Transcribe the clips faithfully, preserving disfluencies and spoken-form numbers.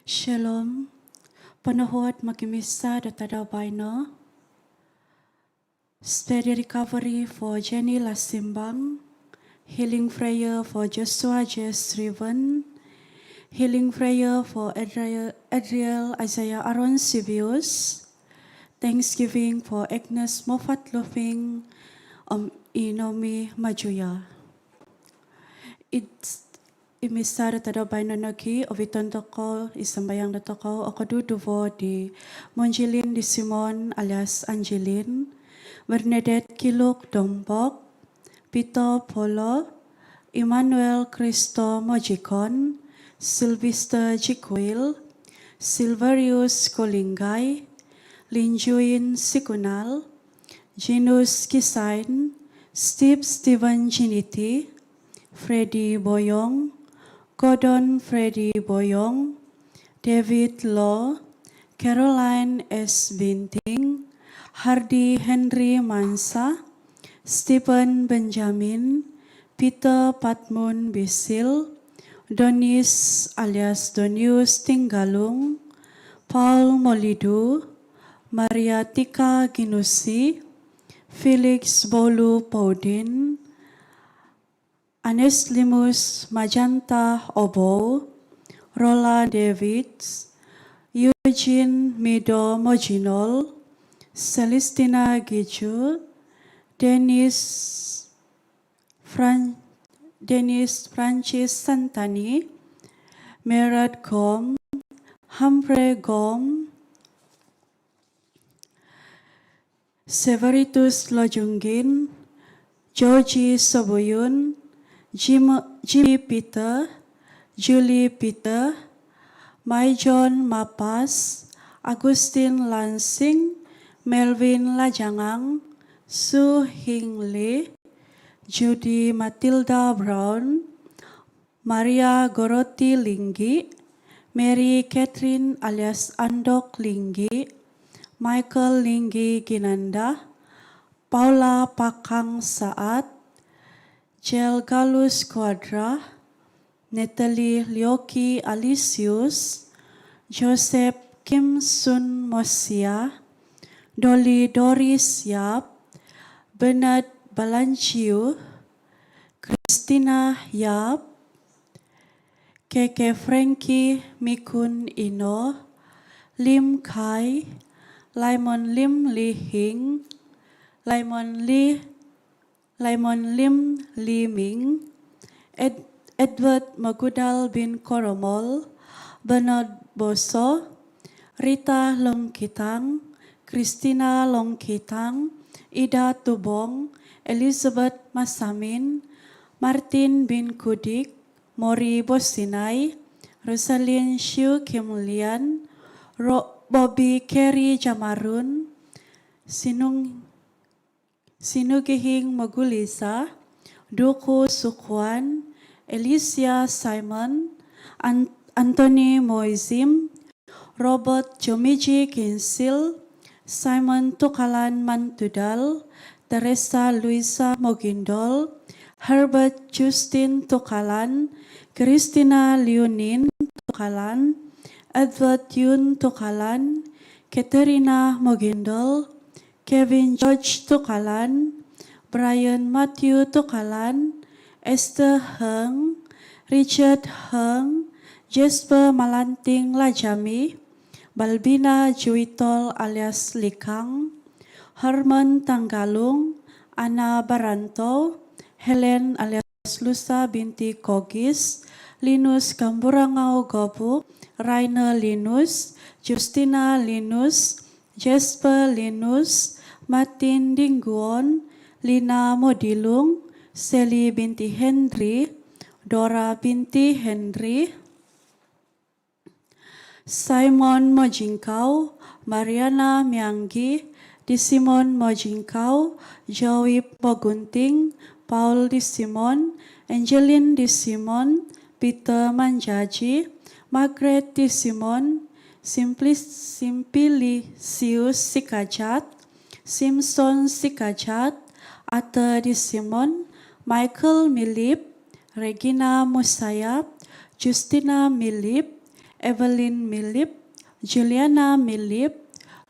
Shalom. Ponohuot mokimisa do tadau baino. Speedy recovery for Jenny Lasimbang. Healing prayer for Joshua J Striven. Healing prayer for Adriel, Adriel Isaiah Aaron Sibius. Thanksgiving for Agnes Moffat Lofing om Inomi Majuya. Id, id misa do tadau baino nogi, oviton tokou id sambayang dotokou o koduduvo di Monjilin di Simon alias Angelin, Bernadette Kiluk Dompok, Peter Polo, Emmanuel Christo Mojikon, Sylvester Jikuil, Silverius Kolinggai, Linjuin Sikunal, Jinus Kisain, Steve Steven Jiniti, Freddy Boyong, Gordon Freddy Boyong, David Law, Caroline S Binting, Hardy Henry Mansa, Stephen Benjamin, Peter Patmun Bisil, Donis alias Donius Tinggalung, Paul Molidu, Maria Tika Ginusi, Felix Bolu Paudin, Aneslimus Majanta Obou, Roland Davids, Eugene Mido Mojinol, Celestina Giju, Dennis Fran-, Dennis Francis Santani, Merad Gom, Humphrey Gom, Severitus Lojunggin, Georgie Sobuyun, Jim-, Jimmy Peter, Julie Peter, Maijon Mapas, Agustin Lansing, Melvin Lajangang, Su Hing Lee, Judy Matilda Brown, Maria Goroti Linggi, Mary Catherine alias Andok Linggi, Michael Linggi Ginanda, Paula Pakang Saat, Jel Galus Quadra, Natalie Lioki Alisius, Joseph Kim Sun Mosia, Dolly Doris Yap, Bernard Balanciu, Christina Yap, K K Frankie Mikun Ino, Lim Kai, Laimon Lim Li Hing, Laimon Li, Laimon Lim Li Ming, Ed-, Edward Magudal bin Koromol, Bernard Boso, Rita Longkitang, Christina Longkitang, Ida Tubong, Elizabeth Masamin, Martin bin Kudik, Mori Bosinai, Rosalind Shiu Kim Lian, Ro-, Bobby Kerry Jamarun, Sinung-, Sinugihing Mogulisa, Duku Sukuan, Alicia Simon, An-, Anthony Moizim, Robert Jomiji Kinsil, Simon Tukalan Mantudal, Teresa Luisa Mogindol, Herbert Justin Tukalan, Christina Liunin Tukalan, Edward Yun Tukalan, Katerina Mogindol, Kevin George Tukalan, Brian Matthew Tukalan, Esther Heng, Richard Heng, Jasper Malanting Lajami, Balbina Juitol alias Likang, Herman Tanggalung, Anna Baranto, Helen alias Lusa binti Kogis, Linus Kamburangau Gobuk, Rainer Linus, Justina Linus, Jasper Linus, Martin Dingguon, Lina Modilung, Sally binti Henry, Dora binti Henry, Simon Mojingkau, Mariana Mianggi, Disimon Mojingkau, Joib Mogunting, Paul Disimon, Angeline Disimon, Peter Manjaji, Margaret Disimon, Simplis-, Simplicius Sikajat, Simpson Sikajat, Arthur Disimon, Michael Milip, Regina Musayap, Justina Milip, Evelyn Milip, Juliana Milip,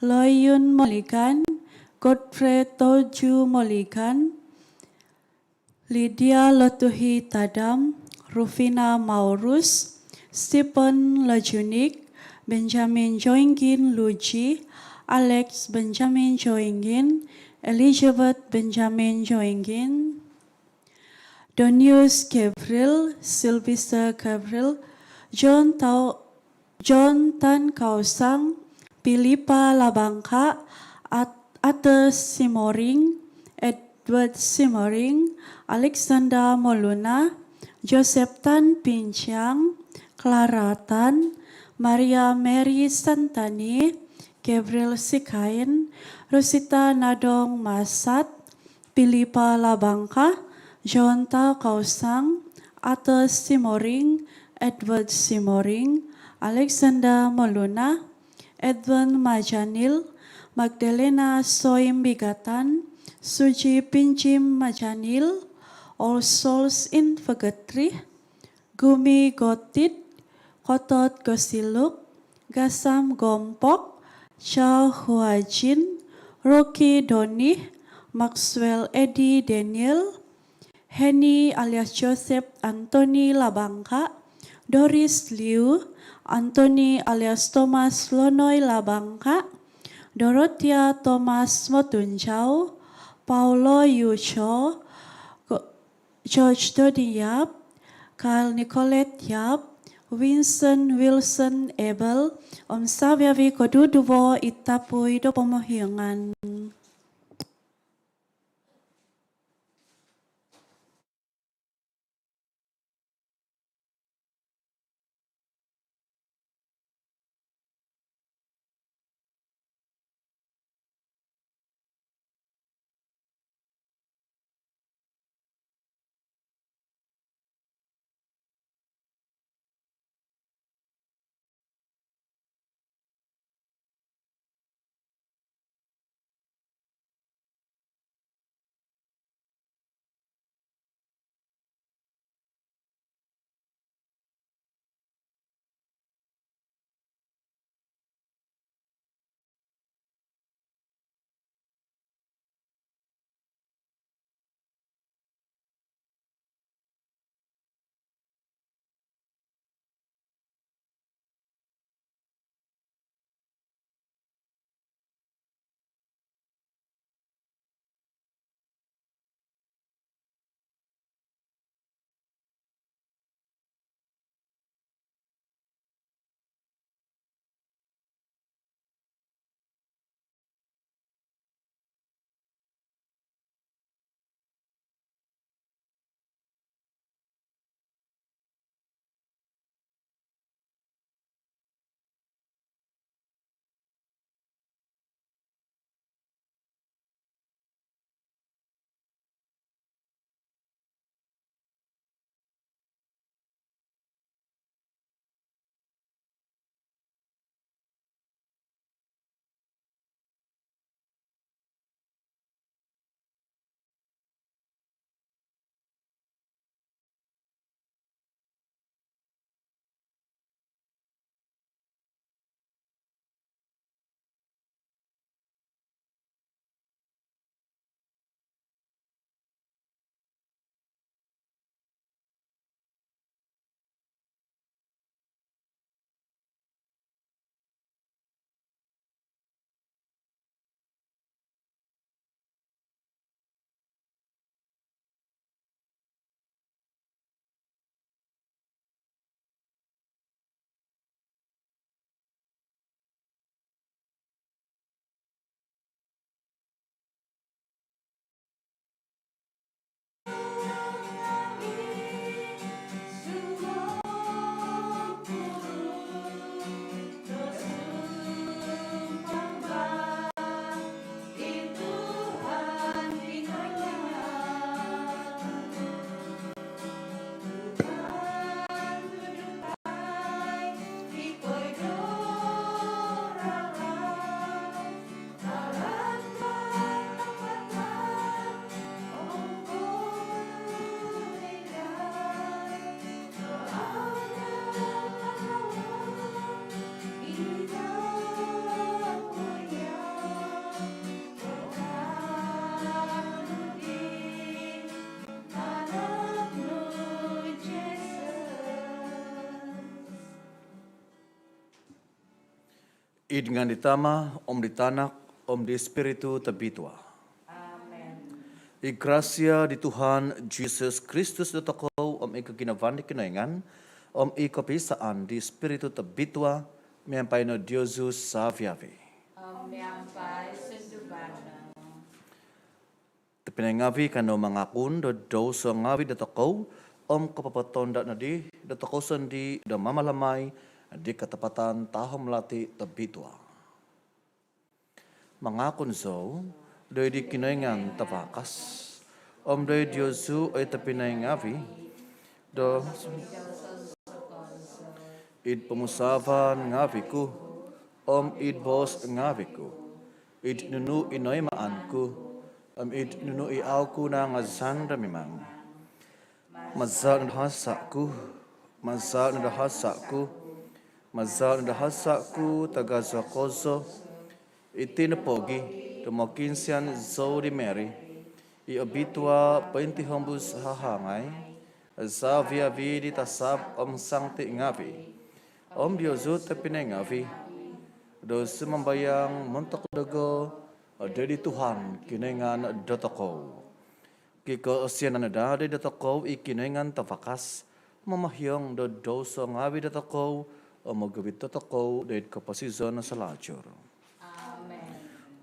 Loyun Moligan, Godfrey Toju Moligan, Lydia Lotuhi Tadam, Rufina Maurus, Stephen Lajunik, Benjamin Joinggin Luji, Alex Benjamin Joinggin, Elizabeth Benjamin Joinggin, Donius Gabriel, Sylvester Gabriel, John Tau John Tan Kausang, Philippa Labangka, At- Arthur Simoring, Edward Simoring, Alexander Moluna, Joseph Tan Pinchang, Clara Tan, Maria Mary Santani, Gabriel Sikain, Rosita Nadong Masat, Philippa Labangka, John Tau Kausang, Arthur Simoring, Edward Simoring, Alexander Moluna, Edwin Majanil, Magdalena Soim Bigatan, Suji Pinjim Majanil, All Souls in Purgatory, Gumi Gotit, Kotot Gosiluk, Gasam Gompok, Chao Huajin, Rocky Doni, Maxwell Eddie Daniel, Henny alias Joseph Anthony Labangka, Doris Liu, Anthony alias Thomas Lonoi Labangka, Dorothea Thomas Motunjau, Paulo Yucho, Ko- George Dodi Yap, Carl Nicolette Yap, Vincent Wilson Abel, om saviavi koduduvo i tapui do pomohiongan. Id ngaan di Tama, om di Tanak, om di Spiritu Tobitua. Amen. I grasia di Tuhan Jisus Kristus dotokou, om i koginavaan di Kinoingan, om i kopisaan di Spiritu Tobitua, miampai no diozu saviavi. Om miampai sunduvan nu. Tobpinai ngavi, kanou mangakun do douso ngavi dotokou, om kopopotonda nodi dotokou sondii do mamalamai di katapatan taahom lati tobitua. Mangakun zou doid di Kinoingan Tavakas, om doid diozu oi tobpinai ngavi, do id pomusaavan ngavi ku, om id boos ngavi ku, id nunu i noimaan ku, om id nunu i au ku nangazan do mimang. Maza no do hasa ku, maza no do hasa ku, maza no do hasa ku tagazo kozo. Iti nopogi do mokiinsian zou di Mary i obitua pointihombus hahangai, saviavi di tasab om sangti ngavi, om diozu tobpinai ngavi, do sumambayang montok dogo doid di Tuhan Kinoingan dotokou. Kikosianan no daa doid dotokou i Kinoingan Tavakas, mamahiong do douso ngavi dotokou, om mogovit dotokou doid koposizon salajur. Amen.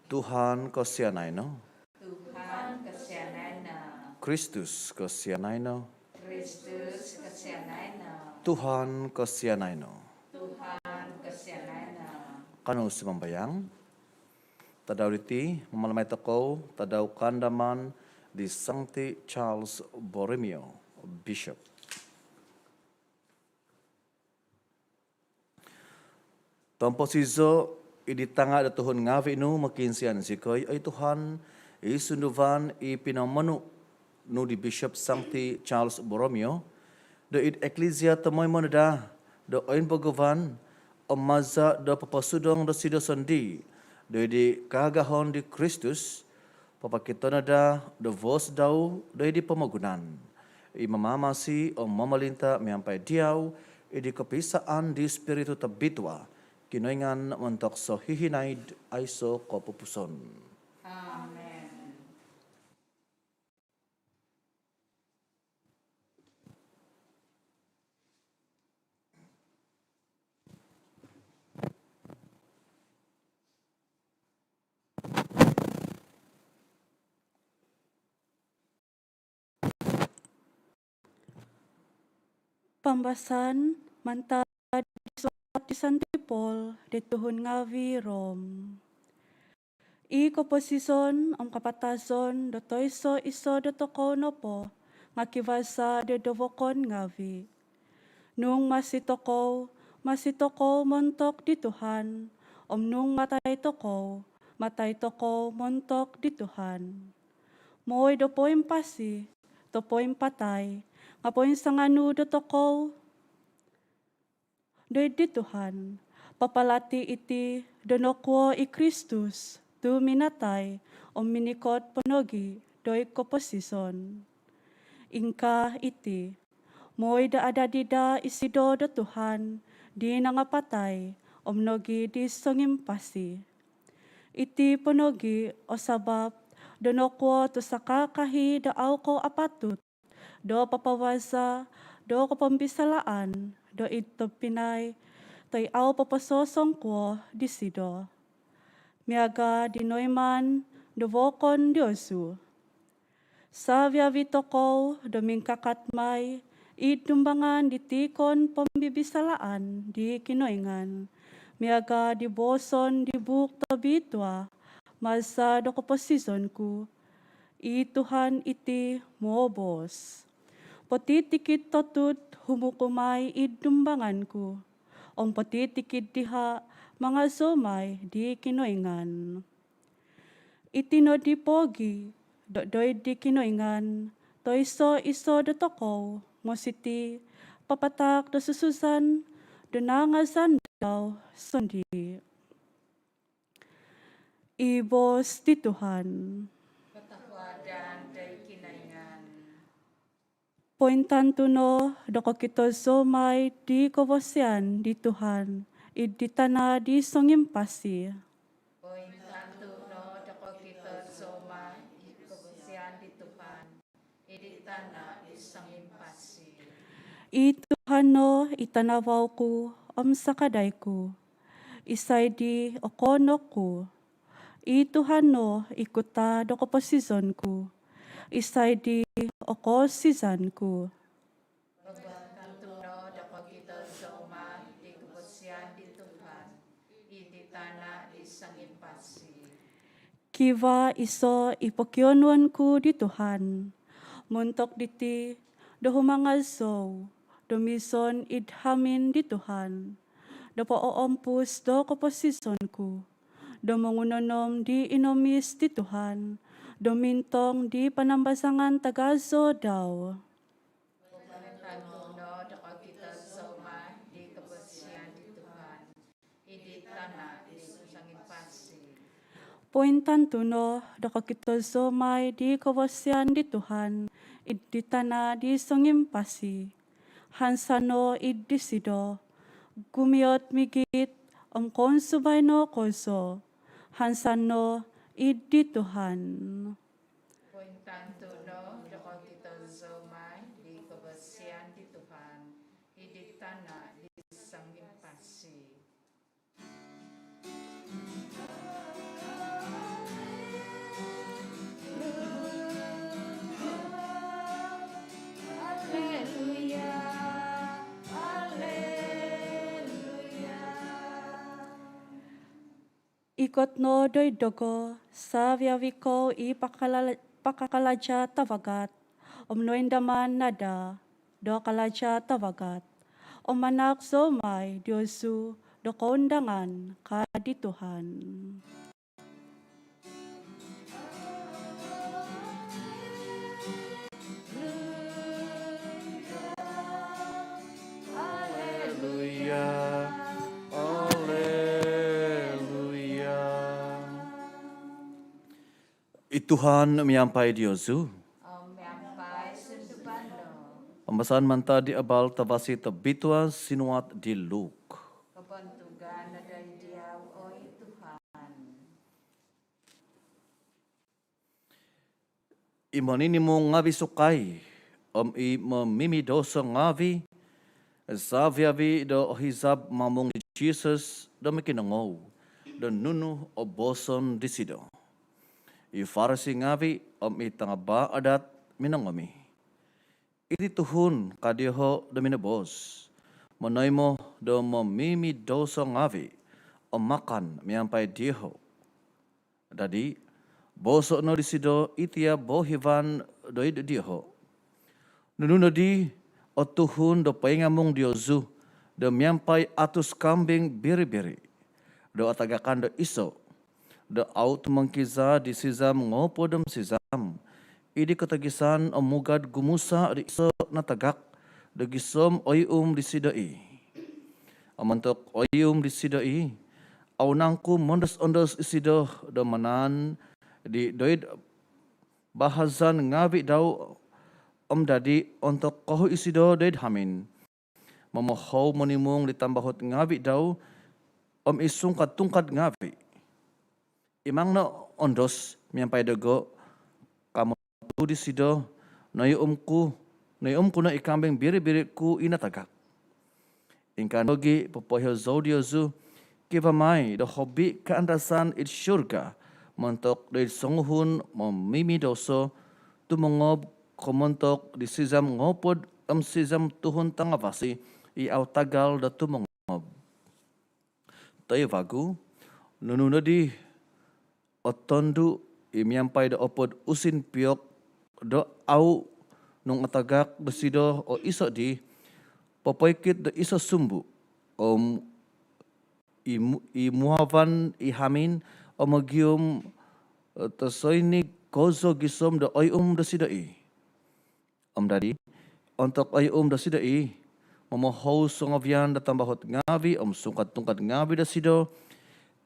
Tuhan kosianai no. Tuhan kosianai no. Kristus kosianai no. Kristus kosianai no. Tuhan kosianai no. Tuhan kosianai no. Kanou sumambayang. Tadau diti mamalamai tokou tadau kaandaman di Sangti Charles Borromeo, Bishop. Tomposizo id di tanga do tuhun ngavi nu mokiinsian zikoi, oi Tuhan, i sunduvan i pinomonu nu di Bishop Sangti Charles Borromeo, do id Eklizia tomoimo no daa do oimbogovan, om maza do poposudong dosido sondii doid di kaagahon di Kristus, popokito no daa do voos dau doid di pomogunan, i mamamasi om momolinta miampai diau id di kopisaan di Spiritu Tobitua, Kinoingan montok sohihinaid aiso kopupuson. Amen. Pambasaan mantad di suat di Sangti Paul di tuhun ngavi Rom. I koposizon om kapatazon do toiso-iso dotokou nopo nga kivasa do vokon ngavi. Nung masi tokou, masi tokou montok di Tuhan, om nung matai tokou, matai tokou montok di Tuhan. Mooi do poimpasi toi poimpatai nga poinsanganu dotokou doid di Tuhan. Papalati iti do nokuo i Kristus tu minatai om minikot po nogi doid koposizon. Ingkaa iti, mooi do adadi daa isido do Tuhan di nangapatai om nogi di songimpasi. Iti po nogi o sabap do nokuo tu sakakahi do au kou apatut do papavaza do kopombisalaan doid tobpinai toi au popososongkuo disido. Miaga di noiman do vokon diozu, saviavi tokou do mingkakat mai id dumbangan di tikon pombibisalaan di Kinoingan, miaga di booson di Buuk Tobitua, maza do koposizon ku, i Tuhan iti moboos. Potitikid totut humuku mai id dumbangan ku, om potitikid diha mangazou mai di Kinoingan. Iti nodi pogi do doid di Kinoingan toiso-iso dotokou mositi papataak do susuzan do nangazan dau sondii. I boos di Tuhan. Kotohuadan doid Kinoingan. Pointantu no do kokito zou mai di kobosian di Tuhan id di tana' di songimpasi. Pointantu no do kokito zou mai di kobosian di Tuhan id di tana' di songimpasi. I Tuhan no i tanavau ku om sakadai ku, isai di o koonok ku? I Tuhan no i kuta do koposizon ku, isai di o koosizan ku? Pointantu no do kokito zou mai di kobosian di Tuhan id di tana' di songimpasi. Kivaa iso' i pokionuon ku di Tuhan. Montok diti do humangazou do mizon id hamin di Tuhan, do poompus do koposizon ku, do mongunonom di inomis di Tuhan, do mintong di panambazangan tagazo dau. Pointantu no do kokito zou mai di kobosian di Tuhan id di tana' di songimpasi. Pointantu no do kokito zou mai di kobosian di Tuhan id di tana' di songimpasi. Hansan no id disido gumiot migit om kounsubai no kozo. Hansan no id di Tuhan. Pointantu no do kokito zou mai di kobosian di Tuhan id di tana' di songimpasi. Aleluya, aleluya. Ikot no doid dogo savi-avi kou i pakakala-, pakakalaja tavagat om noindaman no daa do kalaja tavagat, om manaak zou mai diozu do koundangan, ka di Tuhan. Aleluya, aleluya. I Tuhan miampai diozu. Om miampai sunduvan nu. Pambasaan mantad di Abal Tavasi Tobitua sinuat di Luk. Kobontugan no doid diau, oi Tuhan. I moninimung ngavi sukai om i momimidouso ngavi, savi-avi do ohizab mamung di Jisus do mokinongou do nunu o booson disido. I Farisi ngavi om i tangabaa adat minongomi. Iti tuhun, ka dioho do minoboos, monoimo do momimidouso ngavi om makan miampai dioho. Dadi, booso no disido iti boohivan doid dioho: Nunu nodi o tuhun do poingamung diozu do miampai atus kambing biri-biri do atagakan do iso, do au tumongkiza di sizam ngoopod om sizam id di kotogisan om mugad gumusa di iso natagak do gisom oihum disido i? Om ontok oihum disido i, au nangku mondos-ondos isido do manaan di doid bahazan ngavi dau? Om dadi ontok kohu isido doid hamin, momohou monimung di tambahut ngavi dau om i sungkad-tungkad ngavi. Imang no ondos miampai dogo, ka motuu disido, noihum ku, noihum ku no i kambing biri-biri ku i natagak. Ingkaa nogi, popoiho zou diozu, kivaa mai do hobi kaandasan id surga montok doid songuhun momimidouso tumongob ko montok di sizam ngoopod om sizam tuhun tangavasi i au tagal do tumongob. Toi vagu, nunu nodi o tondu i miampai do opod usin piok do au nung atagak disido o iso di, popoikit do iso sumbu om i mu-, i muavan i hamin om mogium, eh, tosoinig kozo gisom do oihum disido i? Om dadi, ontok oihum disido i, momohou songovian do tambahut ngavi om sungkad-tungkad ngavi disido,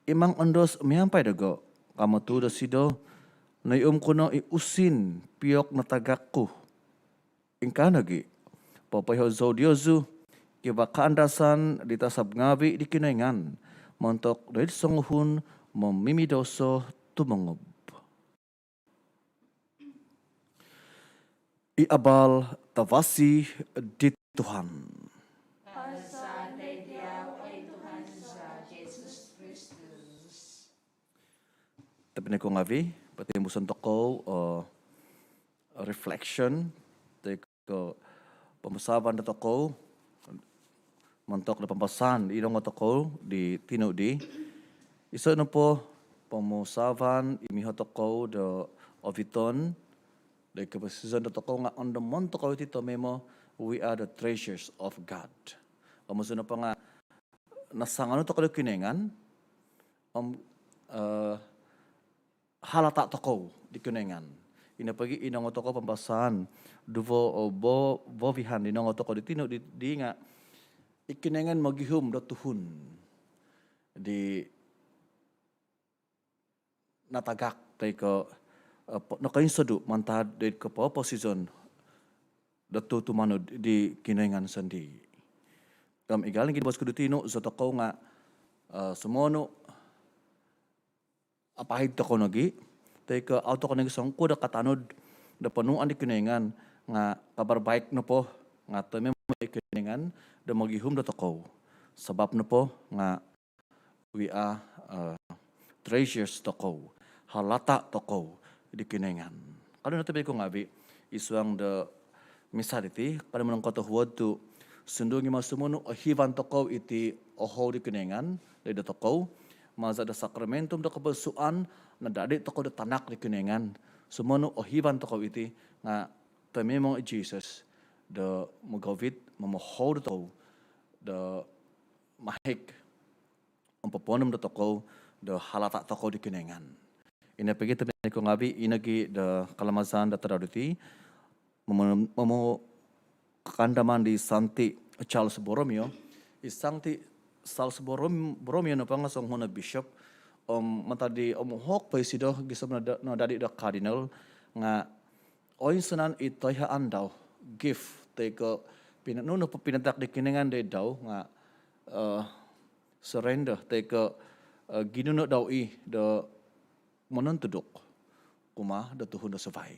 imang ondos miampai dogo, ka motuu disido, noihum ku no i usin piok natagak ku. Ingkaa nogi, popoiho zou diozu, kivaa kaandasan di tasab ngaavi' di Kinoingan montok doid songuhun momimidoso tumongob. I abal tavasi di Tuhan. Tobpinai ku ngaavi', potimbuson tokou o reflection toi ko' pomusaavan dotokou montok do pambasaan di inongo' tokou di tinu' di. Iso' nopo pomusaavan i miho' tokou do oviton do i koposizon dotokou nga' ondomon tokou iti tomoimo, we are the treasures of God. Om iso' nopo nga' nasanganu tokou do Kinoingan om halata' tokou di Kinoingan. Ino pogi' inongo' tokou pambasaan duvo o bo- bovihan di inongo' tokou di tinu' di, di nga' i Kinoingan mogihum do tuhun di natagak toi ko' nokoinsodu' mantad doid kopoposizon do tutumanud di Kinoingan sondii'. Om igal nogi' boos ku di tinu' zi tokou nga' sumonu' apahid tokou nogi' toi ko' au tokou nogi' songkuo do katanud do ponuuan di Kinoingan nga' kabar baik nopo nga' tomoimo i Kinoingan do mogihum dotokou. Sabap nopo nga' we are treasures tokou, halata' tokou di Kinoingan. Kanou no tobpinai ku ngaavi', id suang do misa diti kanou monongkotohuod tu' sundung i' ma sumonu' ohivan tokou iti ohou di Kinoingan doid dotokou maza' do sakramentum do koposuan nadadi' tokou do tanak di Kinoingan. Sumonu' ohivan tokou iti nga' tomoimo i Jesus do mogovit momohou dotokou do mahik om popoondom dotokou do halata' tokou di Kinoingan. Ino pogi' tobpinai ku ngaavi', ino gi' do kalamazan do tadau diti momo- momo- kaandaman di Sangti Charles Borromeo. I Sangti Charles Borromeo nopo nga' songuhun o bishop om mantad di omuhok po isido gisom no dadi' do kardinal nga' oinsanan i toihaan dau, gift toi ko' nunu nopo pinatahak di Kinoingan doid dau nga' surrender toi ko' ginuno dau i' do monontuduk kumaa do tuhun do suvai.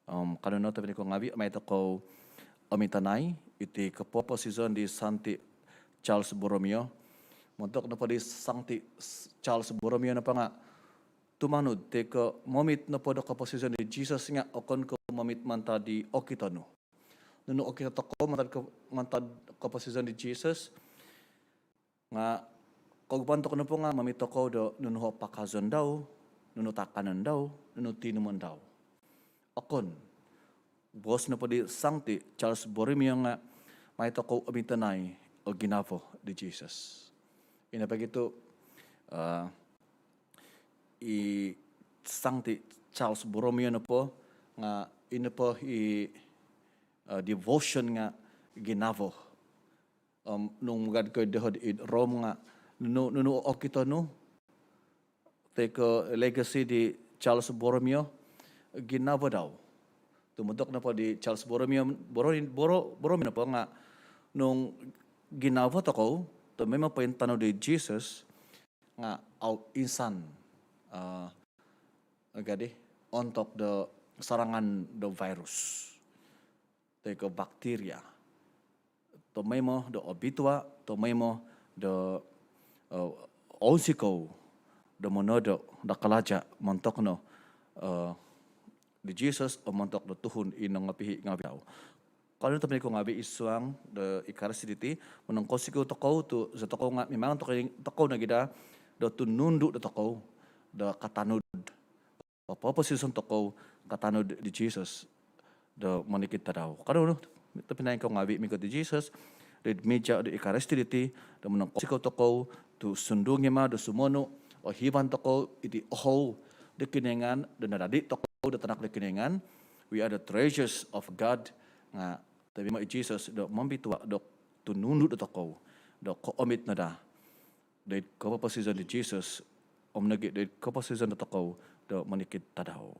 Om kanou no tobpinai ku ngaavi', mai tokou omitanai iti kopoposizon di Sangti Charles Borromeo. Montok nopo di Sangti Charles Borromeo nopo nga' tumanud toi ko' momit nopo do koposizon di Jesus nga' okon ko' momit mantad di okito nu. Nunu okito tokou mantad ko- mantad koposizon di Jesus nga' kogumuan tokou nopo nga' momit tokou do nunu o pakazon dau, nunu takanon dau, nunu tinumon dau. Okon. Boos nopo di Sangti Charles Borromeo nga' mai tokou omitanai o ginavo di Jesus. Ino pogi' tu' i Sangti Charles Borromeo nopo nga' ino po i devotion nga' ginavo. Om nung mugad ko doho id Rome nga' nunu, nunu okito nu toi ko' legacy di Charles Borromeo, ginavo dau. Tumodok nopo di Charles Borromeo, Borro- Borro- Borromeo nopo nga' nung ginavo tokou tomoimo pointanud di Jesus nga' au insan gadi ontok do sarangan do virus toi ko' bakteria. Tomoimo do obitua, tomoimo do ounsikou do monodo do kalaja montok no di Jesus om montok do tuhun i nongopihi ngaavi' dau. Kanou no tobpinai ku ngaavi', id suang do Ekaristi diti monongkounsikou tokou tu' zi tokou nga' mimang tokou nogi daa do tunundu' dotokou do katanud, popoposizon tokou katanud di Jesus do monikid tadau. Kanou no tobpinai ku ngaavi' mikot di Jesus doid mija do Ekaristi diti do monongkounsikou tokou tu' sundung i' ma do sumonu' ohivan tokou iti ohou do Kinoingan do nadadi' tokou do tanak do Kinoingan. We are the treasures of God. Nga' tomoimo i Jesus do mombitua do tunundu' dotokou do koomit no daa doid kopoposizon di Jesus om nogi doid koposizon dotokou do monikid tadau.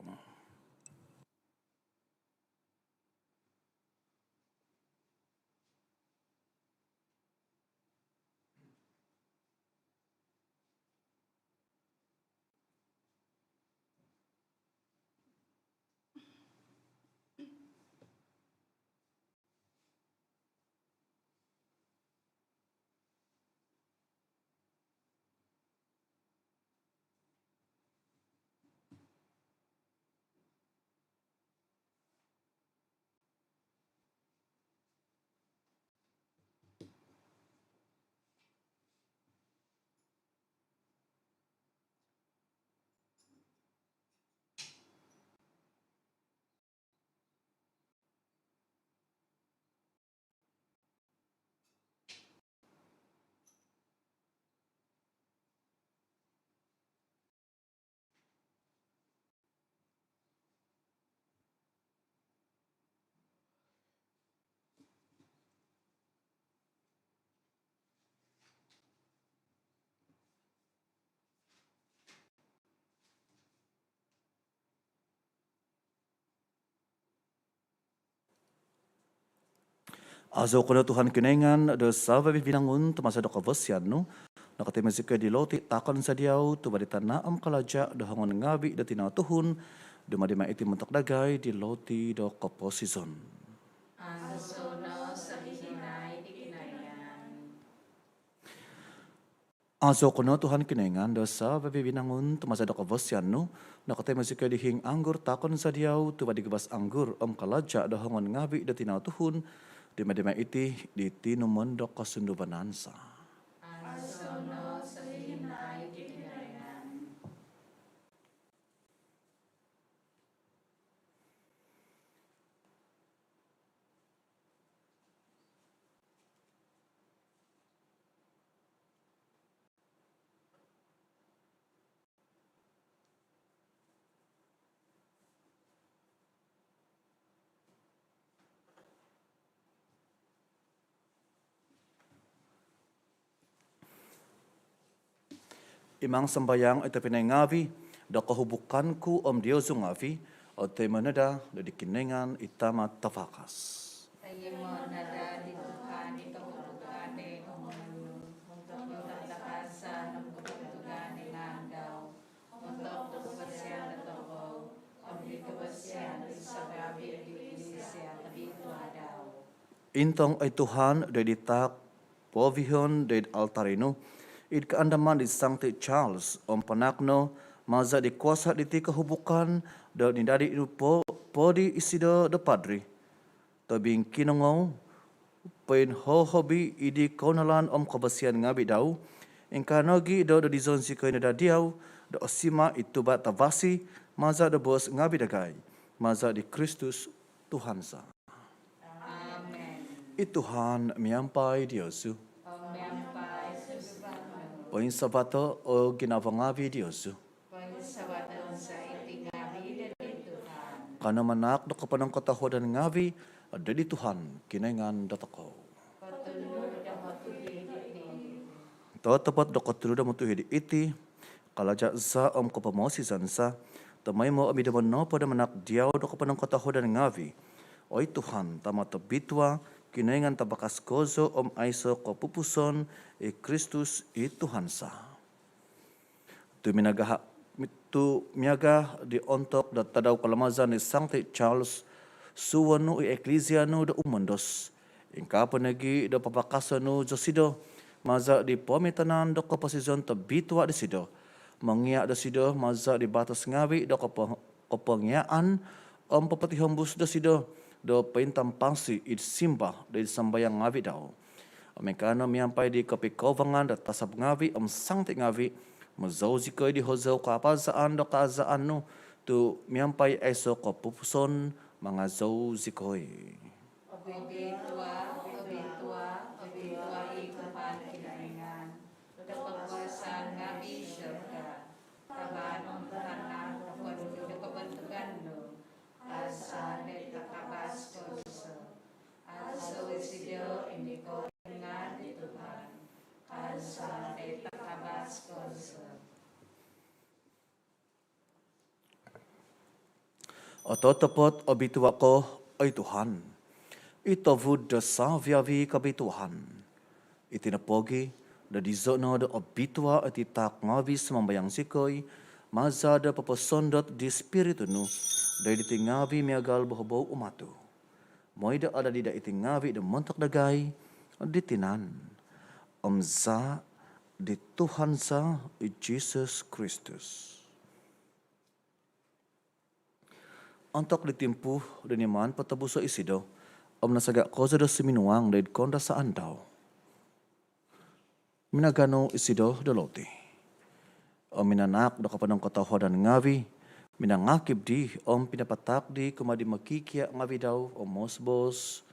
Azou ko no Tuhan Kinoingan do savi-avi vinangun, tu maza do kavasian nu nokotoimo zikoi di loti taakon za diau, tuva' di tana' om kalaja' do hongon ngaavi' do tinau tuhun, dumadi mai iti montok dagai di loti do koposizon. Azou no sohihinaid i Kinoingan. Azou ko no Tuhan Kinoingan do savi-avi vinangun, tu maza do kavasian nu nokotoimo zikoi di hiing anggur taakon za diau, tuva' di guvas anggur om kalaja' do hongon ngaavi' do tinau tuhun, dumadi mai iti di tinumon do kosunduvanan za. Azou no sohihinaid i Kinoingan. Imang sambayang oi tobpinai ngaavi' do kohubukan ku om diozu ngaavi' otoimo no daa do di Kinoingan i Tama' tavakas. Toimo no daa di Tuhan i kohubukan om hongon nu, montok do katakasan om kobontugan di ngaan dau, montok do kavasian dotokou om di kavasian di savi-avi di Eklisia tobitua dau. Intong oi Tuhan do id taak poovihon do id altar nu, id kaandaman di Sangti Charles om panaak no, maza' di kuasa' diti kohubukan do nidadi nu po, po di isido do padri tobingkinongou, poinhohobi id di kounalan om kavasian ngaavi' dau, ingkaa nogi' do dodizon zikoi no daa diau do osima' id tuva' tavasi, maza' do boos ngaavi' dagai, maza' di Kristus Tuhan za. Amen. I Tuhan miampai diozu. Om miampai sunduvan nu. Poinsavato' o ginavo ngaavi' diozu. Poinsavaton za iti ngaavi' do di Tuhan. Kanou manaak do koponongkotohuadan ngaavi' do di Tuhan Kinoingan dotokou. Kotunud om otuhid iti. Totopot do kotunud om otuhid iti, kalaja' za om kopomoosizan za, tomoimo om id nombo nopo do manaak diau do koponongkotohuadan ngaavi', oi Tuhan, Tama' tobitua, Kinoingan tavakas kozo om aiso' kopupuson, i Kristus i Tuhan za. Tu minagaha-, tu miaga di ontok do tadau kalamazan di Sangti Charles, suhuon nu i Eklisia nu do umondos. Ingkaa po nogi' do papakaso' nu zosido, maza' di poomitanan do koposizon tobitua' disido. Mongia' dosido maza' di batos ngaavi' do kopo-, kopongiaan om popotihombus dosido do pointampasi id simba do id sambayang ngaavi' dau. Om ingkaa no miampai di kopikovangan do tasab ngaavi' om sangti ngaavi', mozou zikoi di hozou kaapazaan do kaazaan nu, tu miampai aiso' kopupuson mangazou zikoi. Obitua, obitua, obitua i Tuhan Kinoingan do kokuasaan ngaavi'. Surga, tavan om tana' noponu do kobontugan nu. Kaazaan id takavas kozo. Azou isido i mikoingan di Tuhan. Kaazaan id takavas kozo. Ototopot obitua' ko, oi Tuhan, i tovud do savi-avi kobituaan. Iti nopogi', do dizo' no do obitua' iti taak ngaavi' sumambayang zikoi, maza' do poposondot di Spiritu nu do id iti ngaavi' miagal bohobou umatu. Moi do adadi daa iti ngaavi' do montok dagai di tinan om zaa' di Tuhan za, i Jisus Kristus. Ontok di timpu do niman potobuso' isido om nasaga' kozo do suminuang do id koundasaan dau, minaganu isido do loti om minanaak do koponongkotohuadan ngaavi', minangakib dii om pinapataak dii kumaa di mokikia' ngaavi' dau om moboos,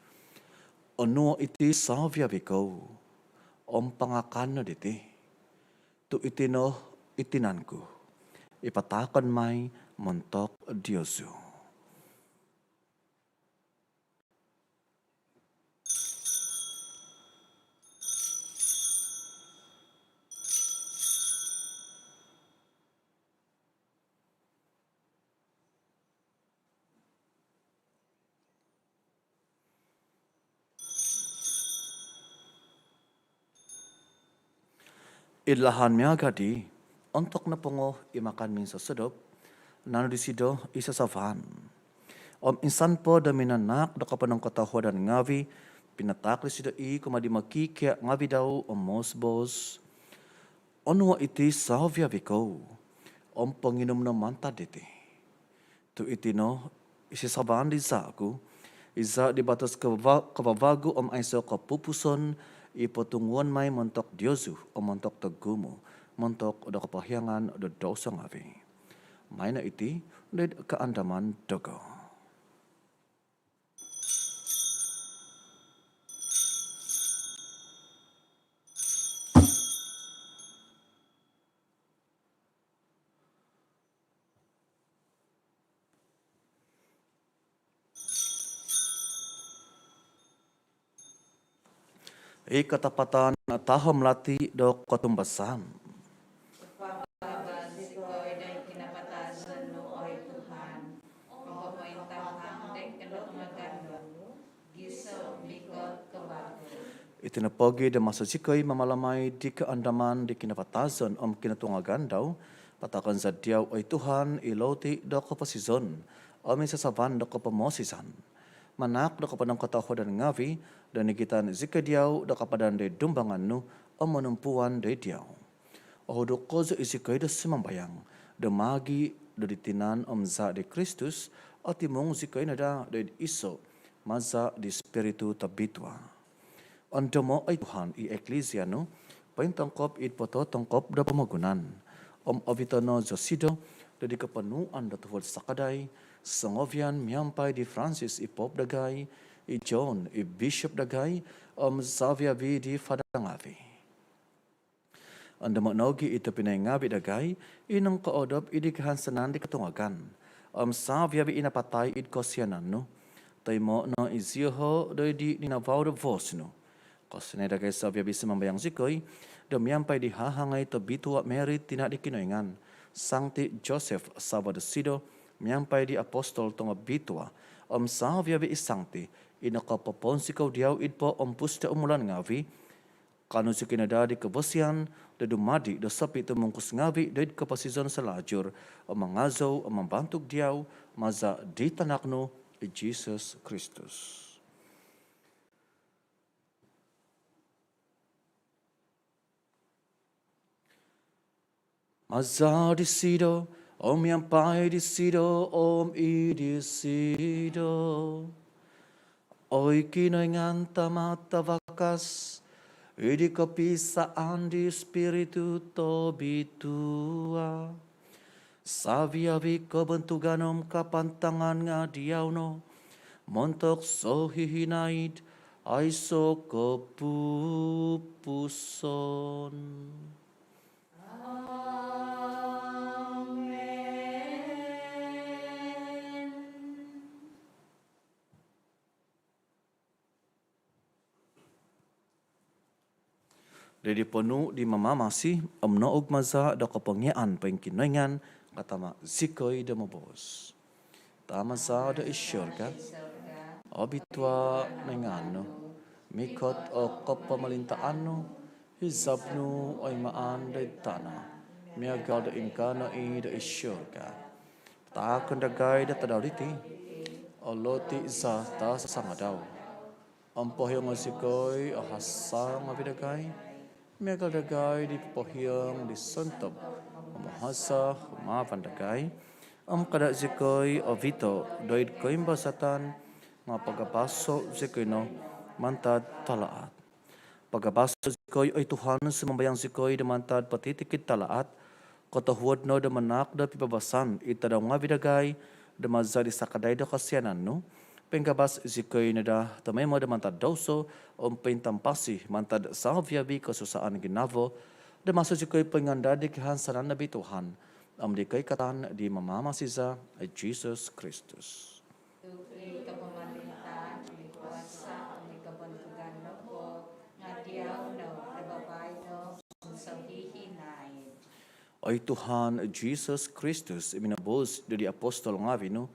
onuo' iti savi-avi kou om pangakan no diti, tu' iti no i tinan ku i pataakon mai montok diozu. Id lahan miaga' di, ontok nopongo i makan minsosodop, nanu disido i sasavan. Om insan po do minanaak do koponongkotohuadan ngavi', pinataak disido i kumaa di mokikia' ngavi' dau om moos-boos, "Onuo' iti savi-avi kou, om ponginum no mantad diti. Tu' iti no i sasavan di zaa' ku, i zaa' di batos kavava-, kavavagu om aiso' kopupuson, i potunguon mai montok diozu om montok togumu', montok do kopohiangan do douso ngavi'. Maino iti do id kaandaman dogo." I katapatan tahom lati do kotumbasan. Papabal zikoi doid kinapatazon nu, oi Tuhan, om popointahang doid kotungagan nu, gisom mikot kavagu. Iti nopogi' do maso zikoi mamalamai di kaandaman di kinapatazon om kinotungagan dau, pataakon za diau, oi Tuhan, i louti do koposizon om i sasavan do kopomosizan. Manaak do koponongkotohuadan ngavi' do nigitan zikoi diau do kapadan doid dumbangan nu om monompuan doid diau. Ohuduk kozo i zikoi do sumambayang do maagi' do di tinan om zaa' di Kristus, otimung zikoi no daa do id iso' maza' di Spiritu Tobitua. Ondomo', oi Tuhan, i Eklisia nu pointongkop id pototongkop do pomogunan, om ovito' no zosido do di koponuan do tuhu'd sakadai songovian miampai di Francis i Pop dagai, i John i Bishop dagai, om savi-avi di fada ngavi'. Ondomo' nogi' i tobpinai ngavi' dagai i nongkoodop id di kahansanan di kotungagan om savi-avi i napatai id kosianan nu. Toimo' no iziho' do id di ninavau do vos nu. Kosianai dagai savi-avi, sumambayang zikoi do miampai di hahangai tobitua Mary, tina' di Kinoingan, Sangti Joseph savo' dosido, miampai di apostol tongobitua om savi-avi i sangti i nokopoponsikou diau id poompus do umulan ngavi', kaanu zikoi no daa di kavasian do dumadi' do sopitumungkus ngavi' doid koposizon salajur, om mangazou om mambantug diau maza' di tanak nu i Jesus Kristus. Maza' disido, om miampai disido, om id disido, oi Kinoingan Tama' tavakas, id di kopisaan di Spiritu Tobitua, savi-avi kobontugan om kapantangan nga' diau no, montok sohihinaid aiso' kopupuson. Amen. Doid di ponuu' di Mamamasi om noug maza' do kopongiaan poingkinoingan, katama' zikoi do moboos: Tama za do id surga, obitua' no ngaan nu, mikot o kopomolintaan nu, hizab nu oi maan do id tana' miagal do ingkaa no i do id surga. Taakon dagai do tadau diti o loti za tasasangadau. Om pohiongo' zikoi o hasa ngavi' dagai, miagal dagai di popohiong di sontob om hasa humavan dagai. Om kada' zikoi ovito' doid koimbazatan, nga' pagabaso' zikoi no mantad talaat. Pagabaso' zikoi, oi Tuhan, sumambayang zikoi, do mantad potitikid talaat. Kotohuod no do manaak do pibabasan id tadau ngavi' dagai, do maza' di sakadai do kosianan nu, poinggabas zikoi no daa tomoimo do mantad douso om pointampasi mantad savi-avi kosusaan ginavo, do maso zikoi poingandad di kahansanan nabi Tuhan om di koikatan di Mamamasi za i Jesus Kristus. Tu' i kopomolintaan, i kuasa om i kobontugan nopo nga' diau no, do baino om sohihinaid. Oi Tuhan Jesus Kristus, i minoboos doid di apostol ngavi' nu,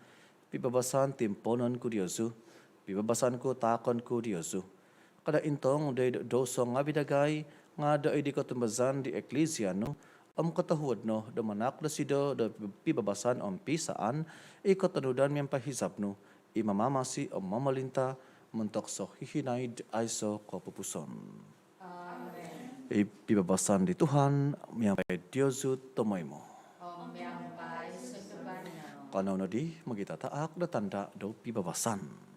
pibabasan timpoonon ku diozu, pibabasan ku taakon ku diozu. Kada' intong doid douso ngavi' dagai, nga' doid di kotumbazaan di Eklisia nu, om kotohuod no do manahak dosido do pibabasan om piisaan, i kotonudan miampai hizab nu, i mamamasi om momolinta montok sohihinaid aiso kopupuson. Amen. I pibabasan di Tuhan miampai diozu tomoimo. Om miampai sunduan nu. Kanou nodi mogitataak do tanda do pibabasan.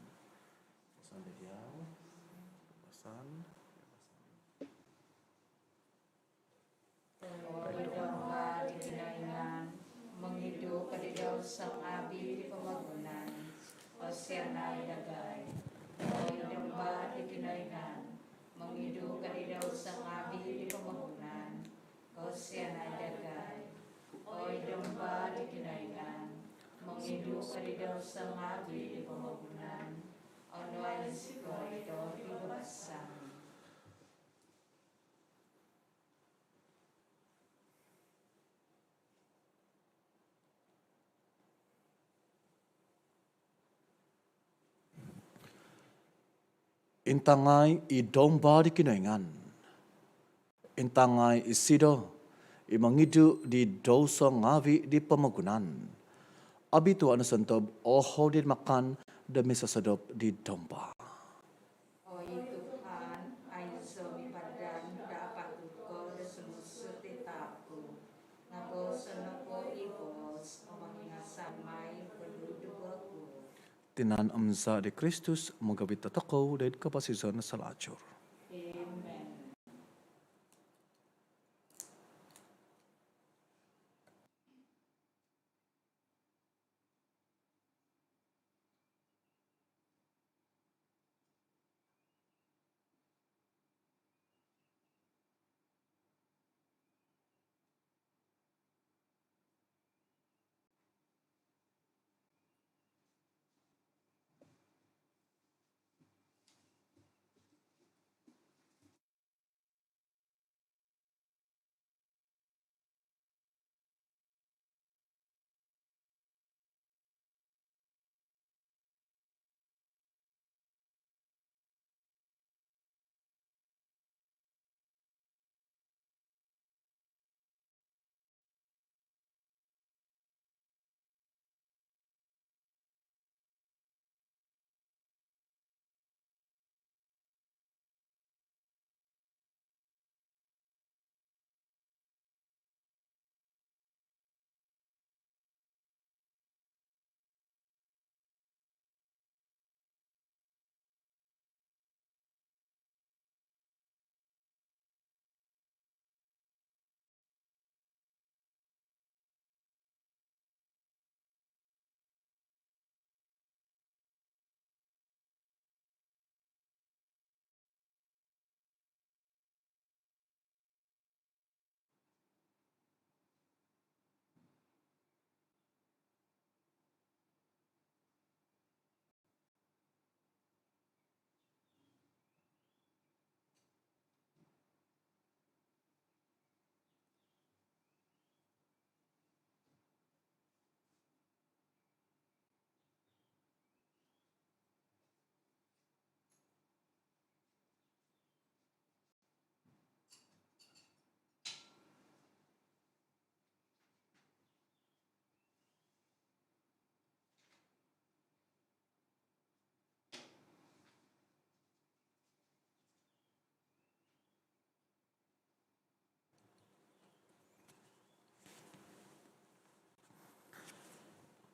Oi Domba di Kinoingan, mongidu ko di douso ngaavi di pomogunan, kosianai dagai. Oi Domba di Kinoingan, mongidu ko di douso ngaavi di pomogunan, kosianai dagai. Oi Domba di Kinoingan, mongidu ko di douso ngaavi di pomogunan, onuai zikoi do pibabasan. Intangai i Domba di Kinoingan. Intangai isido i mongidu di douso ngaavi di pomogunan. Obitua no sontob o houd id makan do misosodop di Domba. Oi Tuhan, aiso mipadan do apatut ko do sumuut id taap ku, nga booso nopo i boos om mongingasan mai o koduduvo ku. Tinan om Zaa di Kristus mogovit dotokou doid koposizon salajur. Amen.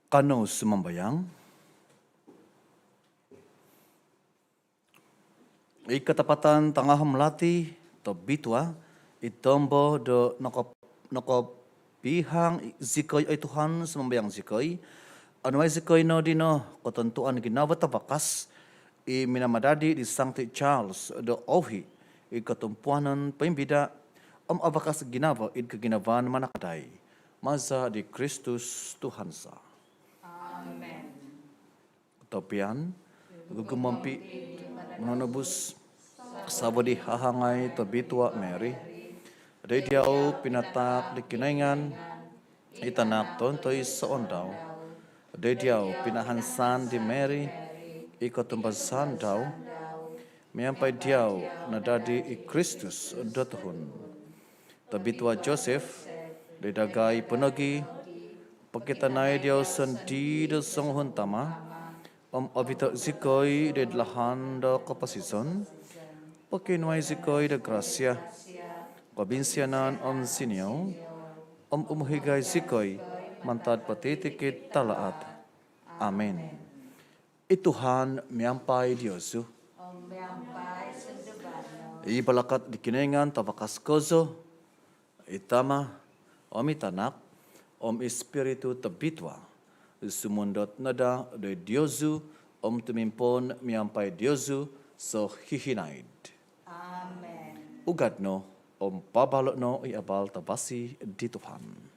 Kanou sumambayang. I katapatan tangahom lati tobitua, i tombo do nokop-, nokopihang zikoi, oi Tuhan, sumambayang zikoi, onuai zikoi no dino kotontuan ginavo tavakas, i minamadadi di Sangti Charles do ouhi id kotumpuanan poimbida om avakas ginavo id koginavaan manakadai. Maza di Kristus Tuhan za. Amen. Kotopian, gugumompi mononobus, savo di hahangai tobitua Mary. Doid diau pinataak di Kinoingan i Tanak tontoisoon dau. Doid diau pinahansan di Mary i kotumbazaan dau. Miampai diau nadadi i Kristus do tuhun. Tobitua Joseph, doid dagai po nogi, pokitanai diau sondii do songuhun tama, om obito zikoi doid lahan do koposizon, pokionuai zikoi do grasia, kobinsianan om siniou, om umohigai zikoi mantad potitikid talaat. Amin. I Tuhan miampai diozu. I balakat di Kinoingan tabakas kozo, i Tama, om i Tanak, om i Spiritu Tobitua, sumondot no daa doid diozu, om tumimpoon miampai diozu sohihinaid. Amin. Ugad no, om pabalo no i abal tabasi di Tuhan.